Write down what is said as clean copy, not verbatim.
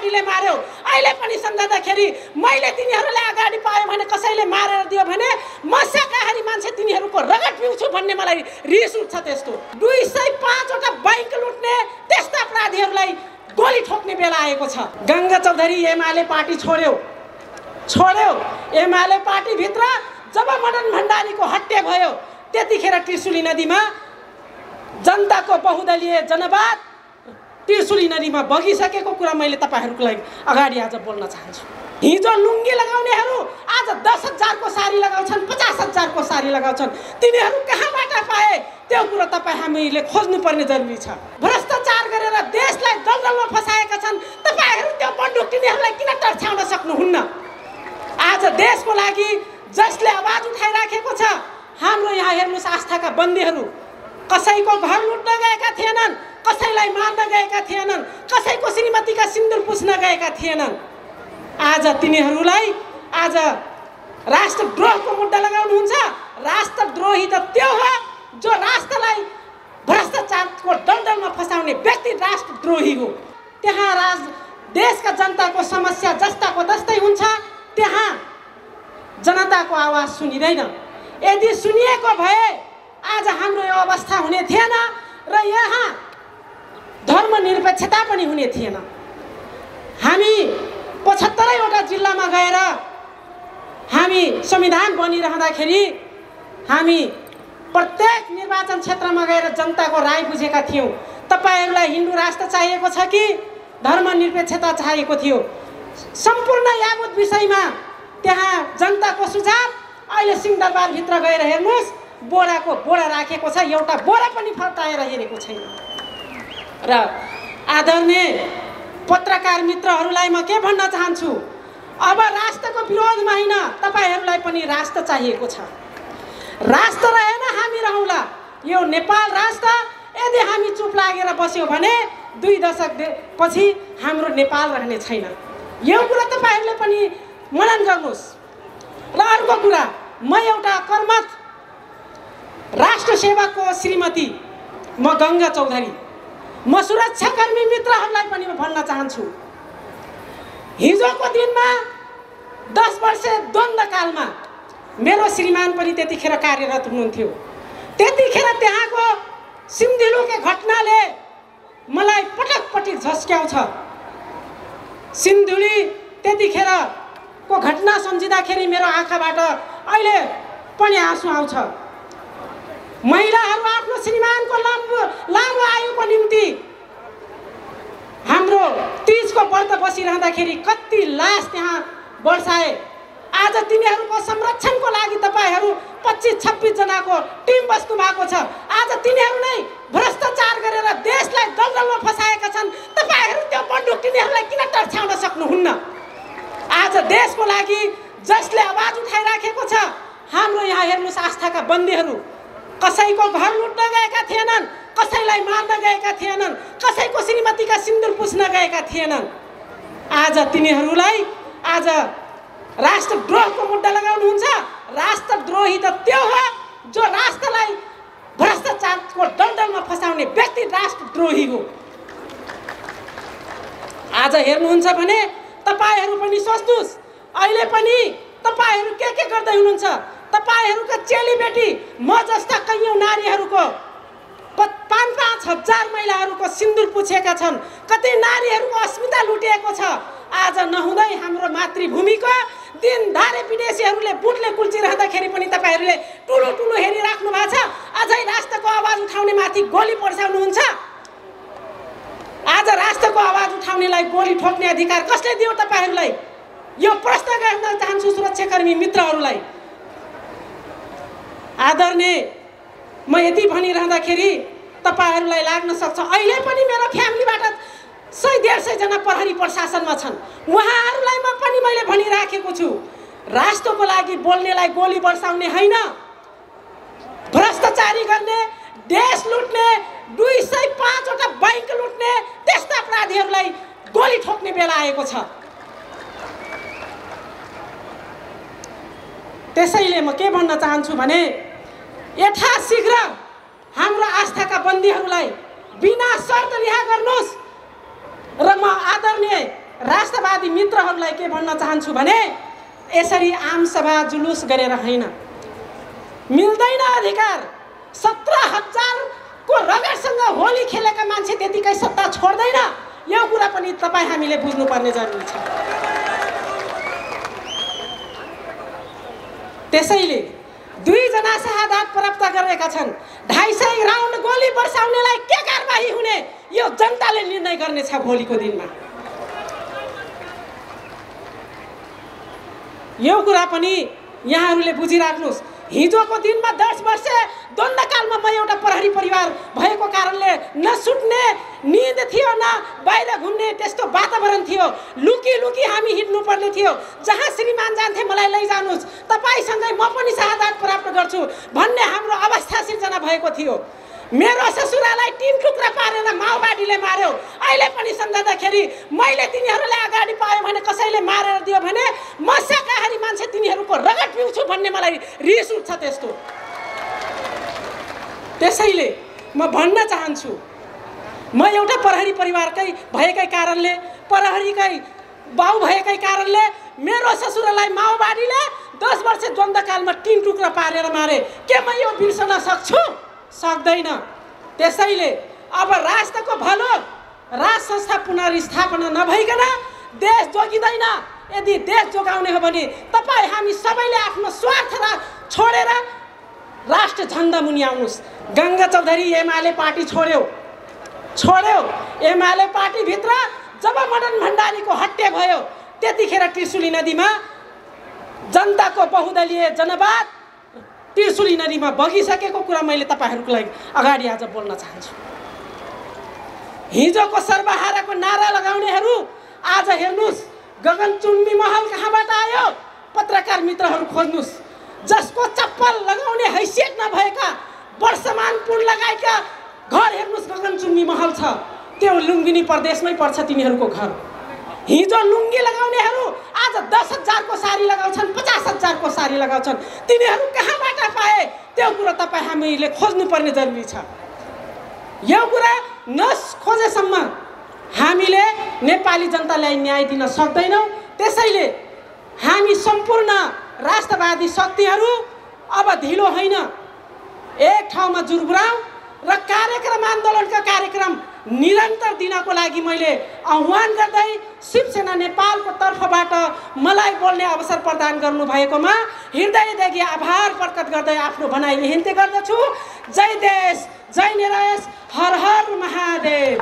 पार्टीले मार्यो अहिले पनि सम्झँदाखेरि मैले तिनीहरूलाई अगाडि पाएँ भने कसैले मारेर दियो भने म शाकाहारी मान्छे तिनीहरूको रगत पिउँछु भन्ने मलाई रिस उठ्छ त्यस्तो 205 वटा बैंक लुट्ने त्यस्ता अपराधीहरूलाई गोली ठोक्ने बेला आएको छ गंगा चौधरी एमाले पार्टी छोड्यो एमाले पार्टी भित्र जब मदन भण्डारीको हत्या भयो त्यतिखेर त्रिशुली नदीमा जनताको बहुदलीय जनवाद त्रिशुली नदीमा बगिसकेको कुरा मैले तपाईहरुको लागि अगाडि आज बोल्न चाहन्छु हिजो लुङ्गी लगाउनेहरू आज 10,000 को सारी लगाउँछन् 50,000 को सारी लगाउँछन् तिनीहरू कहाँबाट पाए त्यो कुरा तपाई हामीले खोज्नु पर्ने जरुरी छ भ्रष्टाचार गरेर देशलाई दलदलमा फसाएका छन् तपाईहरु त्यो बन्दुक तिनीहरूलाई किन तर्छाउन सक्नुहुन्न आज देशको लागि जसले आवाज उठाइराखेको छ हाम्रो यहाँ हेर्नुस् आस्थाका बन्दीहरू कसैको घर लुट्न गएका थिएनन् कसैलाई मार्न गएका थिएनन् कसैको श्रीमतीका सिन्दूर पुस्न गएका थिएनन् आज तिनीहरूलाई आज राष्ट्रद्रोहको मुद्दा लगाउनुहुन्छ राष्ट्रद्रोही त त्यो हो जो राष्ट्रलाई भ्रष्टाचारको दलदलमा फसाउने व्यक्ति राष्ट्रद्रोही हो त्यहाँ देशका जनताको समस्या जस्ताको तस्तै हुन्छ त्यहाँ जनताको आवाज सुनिदैन यदि सुनिएको भए आज हाम्रो यो अवस्था हुने थिएन र यहाँ धर्मनिरपेक्षता पनि हुने थिएन हामी 75 वटा जिल्लामा गएर हामी संविधान बनिरहँदाखेरि हामी प्रत्येक निर्वाचन क्षेत्रमा गएर जनताको राय बुझेका थियौं तपाईहरुलाई हिन्दू राष्ट्र चाहिएको छ कि धर्मनिरपेक्षता चाहिएको थियो सम्पूर्ण यावत विषयमा त्यहाँ जनताको सुझाव अहिले सिंहदरबार भित्र गएर हेर्नुस् बोराको बोरा राखेको छ एउटा बोरा पनि फर्काएर हेरेको छैन र आदरणीय पत्रकार मित्रहरूलाई म के भन्न चाहन्छु अब राष्ट्रको विरोधमा हैन तपाईहरुलाई पनि राष्ट्र चाहिएको छ राष्ट्र रहेन हामी रहौला यो नेपाल राष्ट्र यदि हामी चुप लागेर बस्यो भने 2 दशक पछि हाम्रो नेपाल रहने छैन यो कुरा तपाईहरुले पनि मनन गर्नुस् र अर्को कुरा म एउटा कर्मठ राष्ट्र सेवकको श्रीमती म गंगा चौधरी म सुरक्षाकर्मी मित्रहरूलाई पनि म भन्न चाहन्छु हिजोको दिनमा 10 वर्ष द्वन्द्वकालमा मेरो श्रीमान पनि त्यतिखेर कार्यरत हुनुहुन्थ्यो त्यतिखेर त्यहाँको सिन्धुलीको घटनाले मलाई पटक पटक झस्क्याउँछ सिन्धुली त्यतिखेरको घटना सम्झिँदाखेरि मेरो आँखाबाट अहिले पनि आँसु आउँछ महिलाहरू आफ्नो श्रीमानको लामो आयुको निम्ति हाम्रो तीजको व्रत बसिरहँदाखेरि कति लास त्यहाँ वर्षाए आज तिनीहरूको संरक्षणको लागि तपाईहरु 25-26 जनाको टिम बस्नु भएको छ आज तिनीहरू नै भ्रष्टाचार गरेर देशलाई दलदलमा फसाएका छन् तपाईहरु त्यो बन्दुक तिनीहरूलाई किन तर्छाउन सक्नुहुन्न आज देशको लागि जसले आवाज उठाइराखेको छ हाम्रो यहाँ हेर्नुस् आस्थाका बन्दीहरू कसैको घर लुट्न गएका थिएनन् कसैलाई मार्न गएका थिएनन् कसैको श्रीमतीका सिन्दूर पुस्न गएका थिएनन् आज तिनीहरूलाई आज राष्ट्रद्रोहको मुद्दा लगाउनुहुन्छ राष्ट्रद्रोही त त्यो हो जो राष्ट्रलाई भ्रष्टाचारको दलदलमा फसाउने व्यक्ति राष्ट्रद्रोही हो आज हेर्नुहुन्छ भने तपाईहरु पनि सोच्नुस् अहिले पनि तपाईहरु के गर्दै हुनुहुन्छ तपाईहरुका चेलीबेटी म जस्ता कयौं नारीहरुको 5-5 हजार महिलाहरुको सिन्दूर पुछेका छन् कति नारीहरुको अस्मिता लुटिएको छ आज नहुँदै हाम्रो मातृभूमिको दिनधारे विदेशीहरुले बुटले कुल्चिरहँदाखेरि पनि तपाईहरुले टुलो टुलो हेरिराख्नु भएको छ अझै राष्ट्रको आवाज उठाउने माथि गोली पर्साउनुहुन्छ आज राष्ट्रको आवाज उठाउनेलाई गोली ठोक्ने अधिकार कसले दियो तपाईहरुलाई यो प्रश्न गर्न चाहन्छु सुरक्षाकर्मी मित्रहरुलाई आदरणीय म यति भनिरहँदाखेरि तपाईहरुलाई लाग्न सक्छ अहिले पनि मेरो फ्यामिलीबाट 100-150 जना प्रहरी प्रशासनमा छन् उहाँहरुलाई म पनि मैले भनिराखेको छु राष्ट्रको लागि बोल्नेलाई गोली बर्साउने हैन भ्रष्टाचारी गर्ने देश लुट्ने 205 वटा बैंक लुट्ने त्यस्ता अपराधीहरूलाई गोली ठोक्ने बेला आएको छ त्यसैले म के भन्न चाहन्छु भने यथाशीघ्र हाम्रो आस्थाका बन्दीहरूलाई बिना शर्त रिहा गर्नुस् र म आदरणीय राष्ट्रवादी मित्रहरूलाई के भन्न चाहन्छु भने यसरी आम सभा जुलुस गरेर हैन, मिल्दैन अधिकार। 17,000 को रगतसँग होली खेलेका मान्छे त्यतिकै सत्ता छोड्दैन। यो कुरा पनि तपाईँ हामीले बुझ्नुपर्ने जरुरी छ। त्यसैले 2 जना शहादत प्राप्त गरेका छन्। 250 राउन्ड गोली बर्साउनेलाई के कारबाही हुने यो जनताले निर्णय गर्नेछ भोलिको दिनमा। यो कुरा पनि यहाँहरूले बुझिराख्नुहोस्। हिजोको दिनमा 10 वर्ष द्वन्द्वकालमा म एउटा प्रहरी परिवार भएको कारणले न सुत्ने निद थियो, न बाहिर घुम्ने त्यस्तो वातावरण थियो। लुकी लुकी हामी हिँड्नु पर्ने थियो। जहाँ श्रीमान जान्थे मलाई लैजानुस्, तपाईसँगै म पनि शहादत प्राप्त गर्छु भन्ने हाम्रो अवस्था सिर्जना भएको थियो। मेरो ससुरालाई 3 टुक्रा पारेर माओवादीले मार्यो। अहिले पनि सम्झँदाखेरि मैले तिनीहरूलाई अगाडि पाएँ भने कसैले मारेर दियो भने म शाकाहारी मान्छे तिनीहरूको रगत पिउँछु भन्ने मलाई रिस उठ्छ त्यस्तो। त्यसैले म भन्न चाहन्छु, म एउटा प्रहरी परिवारकै भएकै कारणले, प्रहरीकै बाउ भएकै कारणले मेरो ससुरालाई माओवादीले 10 वर्ष द्वन्द्वकालमा 3 टुक्रा पारेर मारे। के म यो बिर्सन सक्छु? सक्दैन। त्यसैले अब राष्ट्रको भलो, राज संस्था पुनर्स्थापना नभइकन देश जोगिँदैन। यदि देश जोगाउने हो भने तपाईँ हामी सबैले आफ्नो स्वार्थ छोडेर राष्ट्र झन्डा मुनि आउनुहोस्। गङ्गा चौधरी एमाले पार्टी छोड्यो। एमाले पार्टीभित्र जब मदन भण्डारीको हत्या भयो त्यतिखेर त्रिशुली नदीमा जनताको बहुदलीय जनवाद त्रिशुली नदीमा बगिसकेको कुरा मैले तपाईहरूको लागि अगाडि आज बोल्न चाहन्छु। हिजोको सर्वहाराको नारा लगाउनेहरू आज हेर्नुस् गगनचुम्बी महल कहाँबाट आयो? पत्रकार मित्रहरू खोज्नुस्। जसको चप्पल लगाउने हैसियत नभएका वर्षमान पुन लगाएका घर हेर्नुस् गगनचुम्बी महल छ। त्यो लुम्बिनी प्रदेशमै पर्छ तिनीहरूको घर। हिजो लुङ्गी लगाउनेहरू आज 10,000 को साडी लगाउँछन्, 50,000 को साडी लगाउँछन्। तिनीहरू कहाँबाट पाए? त्यो कुरा तपाईँ हामीले खोज्नुपर्ने जरुरी छ। यो कुरा नखोजेसम्म हामीले नेपाली जनतालाई न्याय दिन सक्दैनौँ। त्यसैले हामी सम्पूर्ण राष्ट्रवादी शक्तिहरू अब ढिलो होइन, एक ठाउँमा जुर्बुराउँ र कार्यक्रम आन्दोलनका कार्यक्रम निरन्तर दिनको लागि मैले आह्वान गर्दै शिवसेना नेपालको तर्फबाट मलाई बोल्ने अवसर प्रदान गर्नुभएकोमा हृदयदेखि आभार प्रकट गर्दै आफ्नो भनाइ यहीँ गर्दछु। जय देश, जय निरयस, हर हर महादेव।